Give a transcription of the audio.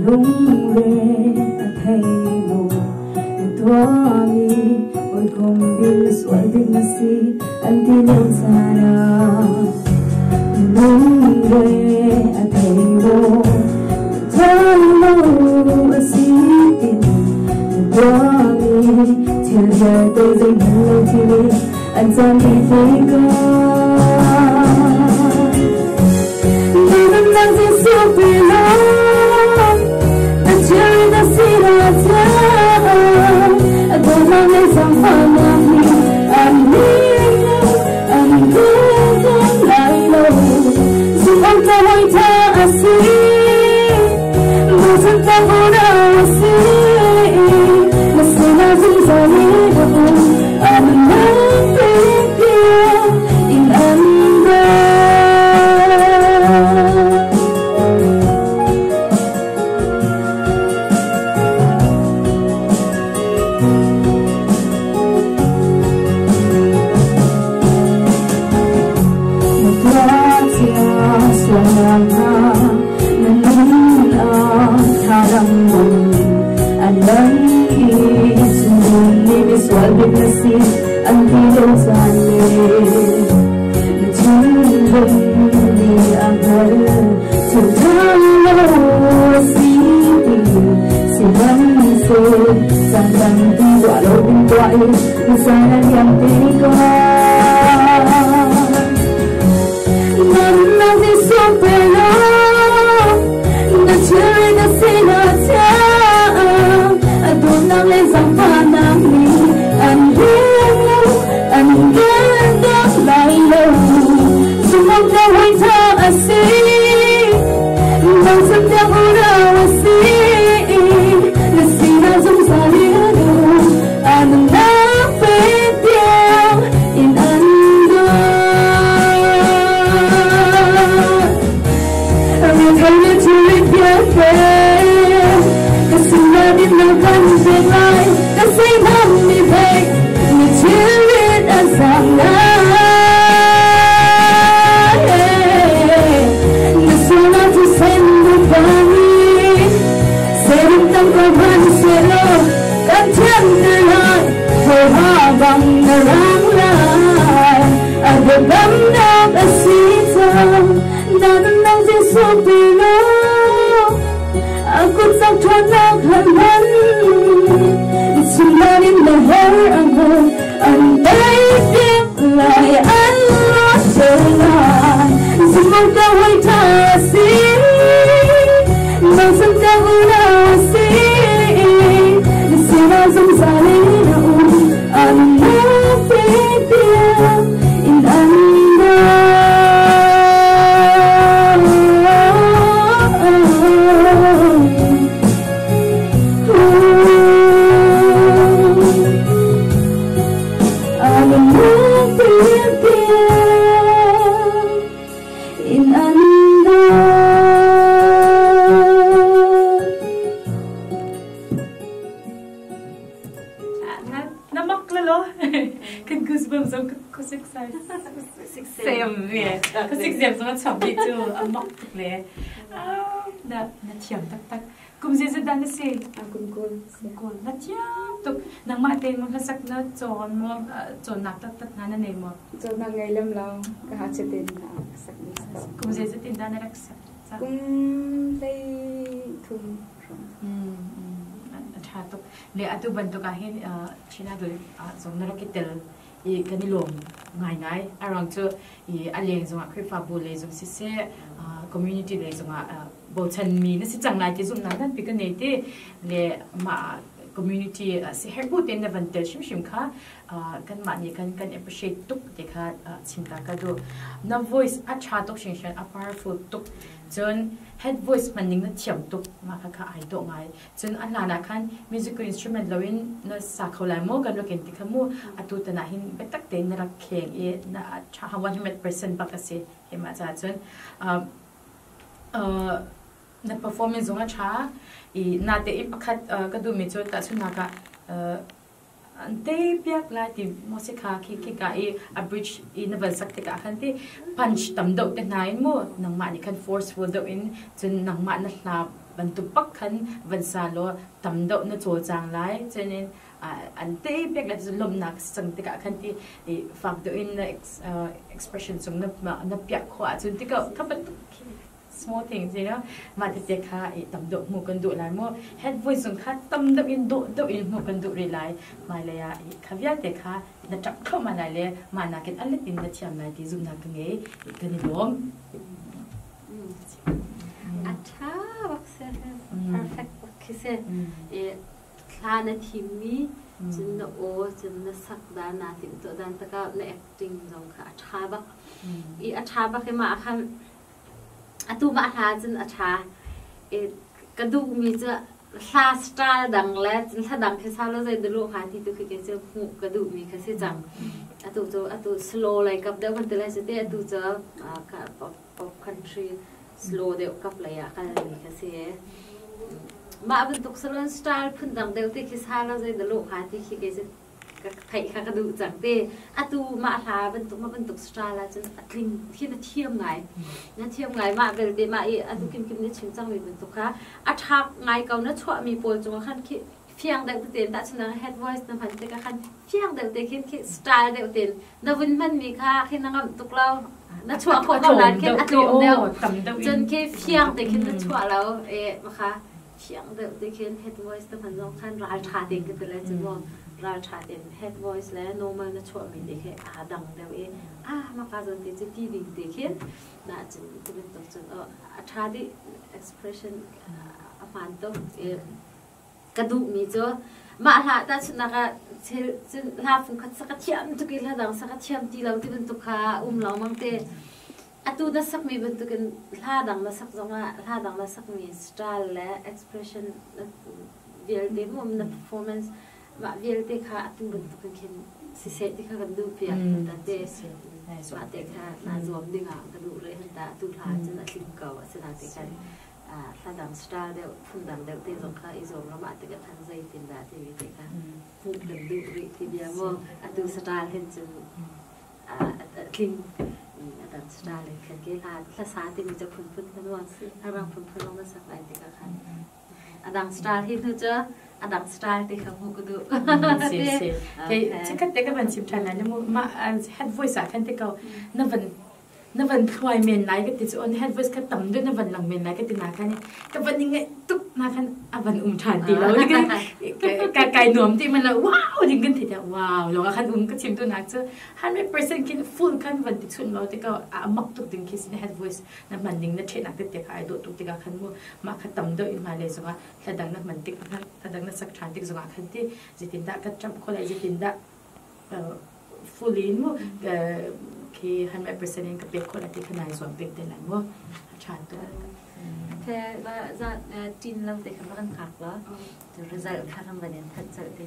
Lungre a thei maw na tuahmi hawikom bik sual bik na si an ti lio caan ah lungre a thei maw na lo a si tin na tuahmi thil vialte zeihmanh lo thil i an caan dih tikah Na thiam taktak. Kum zeizat dah na si? Kum 20. Kum 20. Na thiam tuk. Nangmah tein maw hlasak na cawn maw cawnnak taktak hna na nei maw? Cawnnak ngei lem lo. Ka ha chitin na sak mi Kum zeizat in dah na rak sak? Kum 13 hrawng. A ṭha tuk. Le atu bantuk ah hin Chin Idol zong na rak i tel i kan i lawm ngaingai. A ruang cu i a leng zongah Khrihfabu lei zong siseh community lei zongah bochanmi na si cang lai ti zumhnak nganpi ka nei ti le mah community si herh bu tein na van tel hrimhrim kha kanmah nih kan kan appreciate tuk ti kha chim ta ka duh. Na voice a ṭha tuk hringhran a powerful tuk cun head voice hman ning na thiam tuk mah kha kha ai dawh ngai. Cun a hlan ah khan musical instrument loin na sa kho lai maw kan rak in ti kha mu atu tan ah hin biatak tein na rak kheng i na 100% bak a si keimah caah cun na performance zong a ṭha i natein pakhat ka duhmi cu tahchunhnak ah an tei piak lai ti maw si kha khi khika i a bridge i na van sak tikah khan ti punch tam deuh te hna in mu nangmah nih khan forceful deuh in cun nangmah na hla. Bantuk bak khan van sa law tam deuh na cawlcang lai. Cunin an tei pek le lawmhnak si cang tikah khan ti fak deuh in na expression cung na piah khawh ahcun tikah kha bantuk khi small things. Mah tete kha tam deuh hmuh kan duh lai mu. Head voice zong kha tam deuh in dawh deuh in hmuh kan duh rih lai. Hmailei ah kha vialte kha na ṭap thluahmah lai le mah nakin a let in na thiam lai ti zumhnak ka ngei. Kan i lawm. A ṭha bak si. Perfect bak khi si. Thla na thimmi cun na aw cun na sak dan naa timhtuah dan takah na acting zong kha a ṭha bak. I a ṭha bak i mah khan Atu mah hla cun a ṭha. I ka duhmi cu hla style dang le hla dang khi sau lo zei duluh hnga ti tu khi kei cu hmuh ka duhmi kha si cang. Atu cu atu slow lei kap deuh kan ti lai cu te atu cu pop, pop country slow deuh kap lei ah kalmi kha si. Mah bantuk salon style phun dang deuh te khi sa lo zei duluh hnga ti khi kei cu ka theih kha ka duh cang te. Atu mah hla bantuk mah bantuk style ahcun a tling khi na thiam ngai. Na thiam ngai mah belte mah i atu kim kim na chim cangmi bantuk kha a ṭhak ngai ko na chuahmi pawl cungah khan khi fiang deuh tein tahchunhnak head voice na hman tikah khan fiang deuh te khin khi style deuh tein na vun hmanmi kha khi na ngamh tuk lo na chuah khawh ko nain khin a tlawm deuh cun khi fiang te khin na chuah lo e kha Fiang deuh te khin head voice na hman zong khan ralṭha tein ka ti lai cu maw ralṭha tein head voice le normal na chuahmi te khi aa dang deuh i ah maka zawn te cu ti ding te khin na cun ti bantuk cun a ṭha dih expression a hmaan tuk i ka duhmi cu mah hla tahchunhnak ah cun hla fungkhat sak a thiam tuk i hla dang sak a thiam ti lo ti bantuk kha um lengmang te. Atu na sakmi bantukin hla dang na sak zongah hla dang na sakmi style le expression vialte mu na performance mah vialte kha atu bantukin khin siseh ti kha kan duh piak ta te mah te kha naa zuam dingah ka duh rih han ta atu hla cun a tling ko asina te kan hla dang style deuh phun dang deuh te zong kha i zuam lo mah tikah khan zeitin dah timi te kha hmuh kan duh rih ti bia mu atu style hin cun a tling a dang style in khan ke hla hlasa timi cu phunphun kan uang a rang phunphun lawng na sak lai tikah khan a dang style hi hnu cu a dang style te kha hmuh ka duh si si ke chikat te ka van chim than lai mu ma head voice ah khan te ko na van na van thluai men lai ka ti cu on head voice kha tam deuh na van lang men lai ka ti na khan ka van i ngaih tuk na khan a van um ṭhan ti lo ka kai nuam ti man lo wow ding kan ti wow lo khan um ka chim tu nak cu 100% kin full khan van ti chun lo ti ka a mak tuk ding khi sin head voice na hman ding na ṭhe nak te te kha ai dawh tuk tikah khan mu mah kha tam deuh in hma le zongah thla dang na hman tik thla dang na sak ṭhan tik zongah khan ti zeitin dah ka ṭamh kho lai zeitin dah fully in mu khi 100% in ka pek khawh lai ti kha nai zuam pek te lai mu a ṭha tuk. Ke ba za tin lo te kha kan khak la result kha kan van in that chal te.